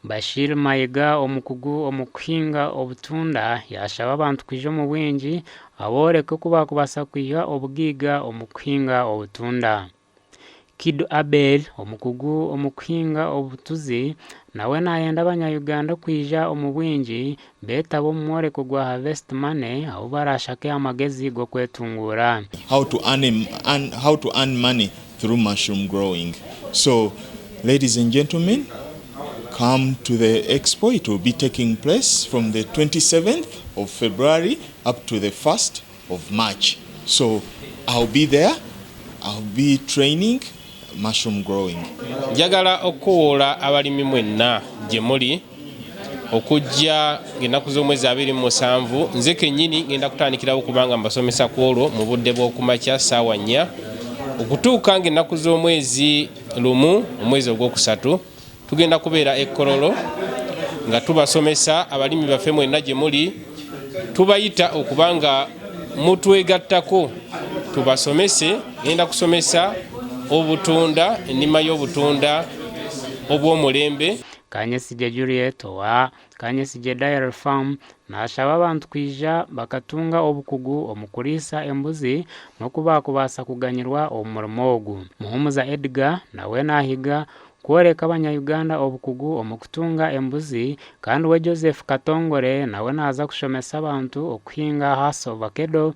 Bashir Mayiga, omukugu omu kuhinga obutunda, yashaba abantu kwija omu bwingi aboreke oku bakubaasa kwiha obugaiga omu kuhinga obutunda. Kidu Abel, omukugu omu kuhinga obutuzi, nawe nayenda abanya-Uganda kwija omu bwingi beetaba omu mworeko gwa Harvest Money ahu barashake amagezi g'okwetunguura. How to earn money through mushroom growing. So, ladies and gentlemen, come to the expo. It will be taking place from the 27th of February up to the 1st of March. So, I'll be there. I'll be training mushroom growing. Njagala okukoowoola abalimi mwenna gye muli okujja ng'ennaku z'omwezi 27. Nze kennyini ngenda kutandikirawo kubanga mbasomesa ku olwo mu budde bw'okumakya ssaawa 4 okutuuka ng'ennaku z'omwezi 1 omwezi ogwokusatu. Tugenda kubeera e Kololo nga tubasomesa. Abalimi baffe mwenna gye muli, tubayita okuba nga mutwegattako tubasomese. Ngenda kusomesa obutunda, ennima y'obutunda obw'omulembe. Kanyesigye Juliet owa Kanyesigye Dairy Farm nashaba abantu kwija bakatunga obukugu omu kuriisa embuzi n'oku bakubaasa kuganyirwa omu murimo ogu. Muhumuza Edgar nawe nahiga kworeka abanya-Uganda obukugu omu kutunga embuzi, kandi we Joseph Katongore nawe naaza kushomesa abantu okuhinga Hass avocado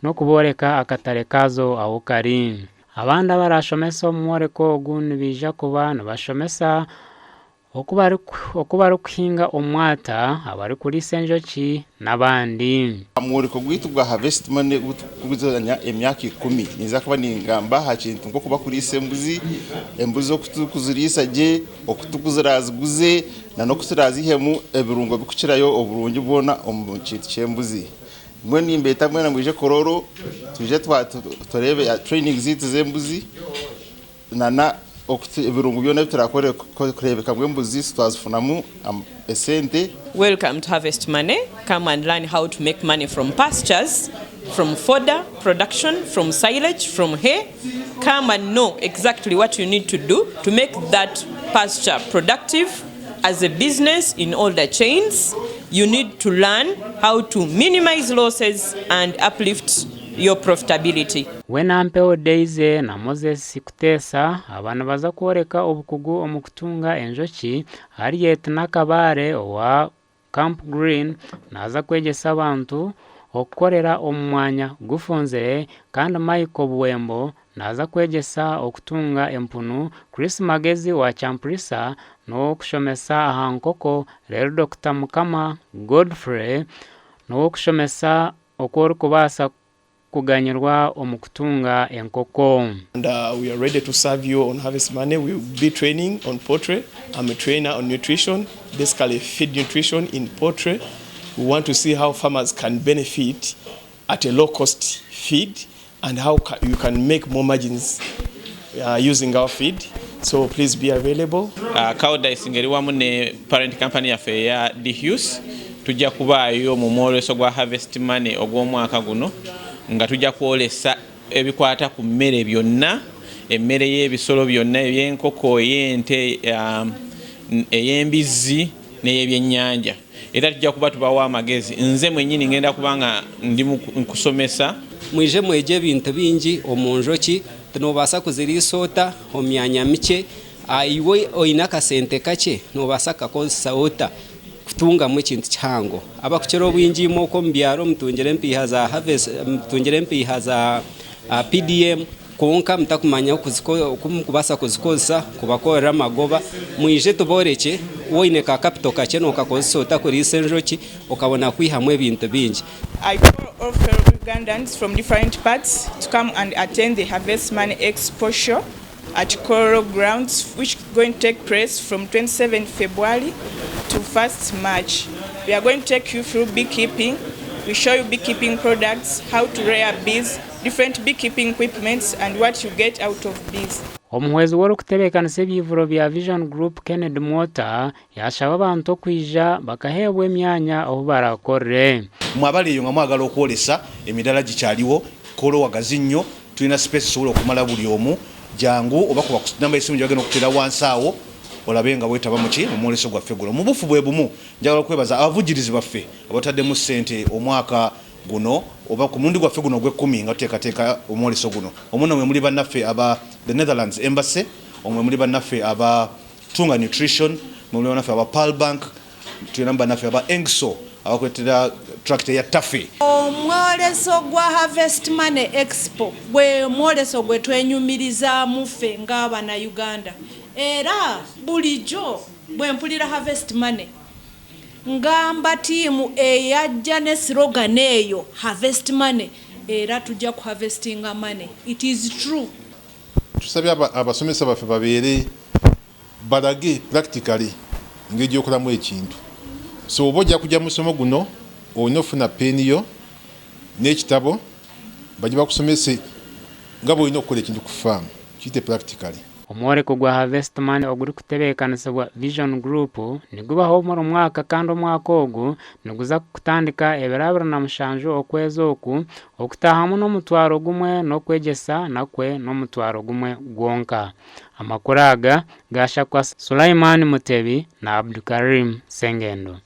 n'okubooreka akatare kaazo ahu kari. Abandi abarashomesa omu mworeko ogu nibaija kuba nibashomesa oku barikuhinga omwata, abarikuriisa enjoki n'abandi. Omworeko gwaitu gwa Harvest Money gutukuzanya emyaka 10, ninza kuba ningamba aha kintu nk'okuba kuriisa embuzi, embuzi oku turikuziriisa gye, oku tukuziraziguze na n'oku turazihemu ebirungo bikukirayo oburungi bwona omu kintu ky'embuzi. Mbwenu nimbeeta mwena mwije Kololo, twije tureebe training zaitu z'embuzi nana ebirungo byona ebi turakore kureebeka ngu embuzi zaitu twazifunamu esente. Welcome to Harvest Money. Come and learn how to make money from pastures, from fodder production, from silage, from hay. Come and know exactly what you need to do to make that pasture productive as a business in all the chains. You need to learn how to minimize losses and uplift your profitability. We Nampewo Daisy na Moses Kuteesa aba nibaza kworeka obukugu omu kutunga enjoki. Harriet Nakabaare owa Camp Green naaza kwegyesa abantu okukorera omu mwanya gufunzire, kandi Michael Buwembo naaza kwegyesa okutunga empunu. Chris Magezi wa Champrisa n'ow'okushomesa aha nkoko, reero Dr Mukama Godfrey n'ow'okushomesa oku orikubaasa kuganyirwa omu kutunga enkoko. And we are ready to serve you on Harvest Money. We will be training on poultry. I'm a trainer on nutrition, basically feed nutrition in poultry. We want to see how farmers can benefit at a low cost feed and how you can make more margins using our feed. So please be available. Koudijs ng'eri wamu ne parent company yaffe eya De Heus, tujja kubaayo mu mwoleso gwa Harvest Money ogw'omwaka guno nga tujja kwolesa ebikwata ku mmere byonna, emmere y'ebisolo byonna, ey'enkoko, ey'ente, ey'embizzi n'ey'ebyennyanja. Era tujja kuba tubawa amagezi. Nze mwennyini ngenda kuba nga ndi mu kusomesa. Mwije mwegye ebintu bingi omu njoki. Tinobaasa kuziriisa ota omu myanya mikye? Iwe oine akasente kakye, nobaasa kukakozesa ota kutungamu ekintu kihango? Abakukira obwingi imwe okwo omu byaro mutungire empiiha za harvest, mutungire empiiha za PDM, konka mutakumanya oku mukubaasa kuzikozesa kubakorera amagoba. Mwije tuborekye, woine ka capital kakye nokakozesa ota kuriisa enjoki okabona kwihamu ebintu bingi. I call all fellow Ugandans from different parts to come and attend the Harvest Money Expo Show at Kololo Grounds, which is going to take place from 27 February to 1st March. We are going to take you through beekeeping. We show you beekeeping products, how to rear bees, different beekeeping equipments, and what you get out of bees. Omuhwezi w'orikutebeekanisa ebyivuro bya Vision Group, Kennedy Mwota, yashaba abantu okwija bakaheebwa emyanya ohu barakorere. Mwabali eyo nga mwagala okwolesa, emidaala gikyaliwo. Kololo wagazi nnyo, tulina space esobola okumala buli omu. Jangu oba kuba ku namba y'essimu gyebagenda okuteera wansi awo. olabe nga weetaba muki mu mwoleso gwaffe guno. Mu bufu bwe bumu, njagala okwebaza abavujjirizi baffe abataddemu ssente omwaka guno oba ku mulundi gwaffe guno ogw'ekkumi nga tuteekateeka omwoleso guno. Omwo mwe muli bannaffe aba the Netherlands Embassy, omwe muli bannaffe aba Tunga Nutrition, mwe muli bannaffe aba Pearl Bank, tulina bannaffe aba Engso abakuleetera tractor ya Tafe. Omwoleso gwa Harvest Money Expo gwe mwoleso gwe twenyumirizaamu ffe ng'Abannayuganda, era bulijjo bwe mpulira Harvest Money ngamba tiimu eyajja ne slogan eyo, Harvest Money, era tujja ku harvestinga money. It is true. Tusabye abasomesa baffe babeere balage practically engeri gyokolamu ekintu. So oba ojja kujja musomo guno, olina okufuna peeni yo n'ekitabo, bajja bakusomese nga bwolina okukola ekintu ku faamu, kiyite practically. Omworeko gwa Harvest Money ogurikutebeekanisibwa Vision Group nigubaho buri mwaka, kandi omwaka ogu niguza kutandika ebiro 27 okwezi oku. Okutahamu n'10 000, n'okwegyesa nakwe n'10 000 gwonka. Amakuru aga gashakwa Sulaiman Mutebi na Abdukarim Sengendo.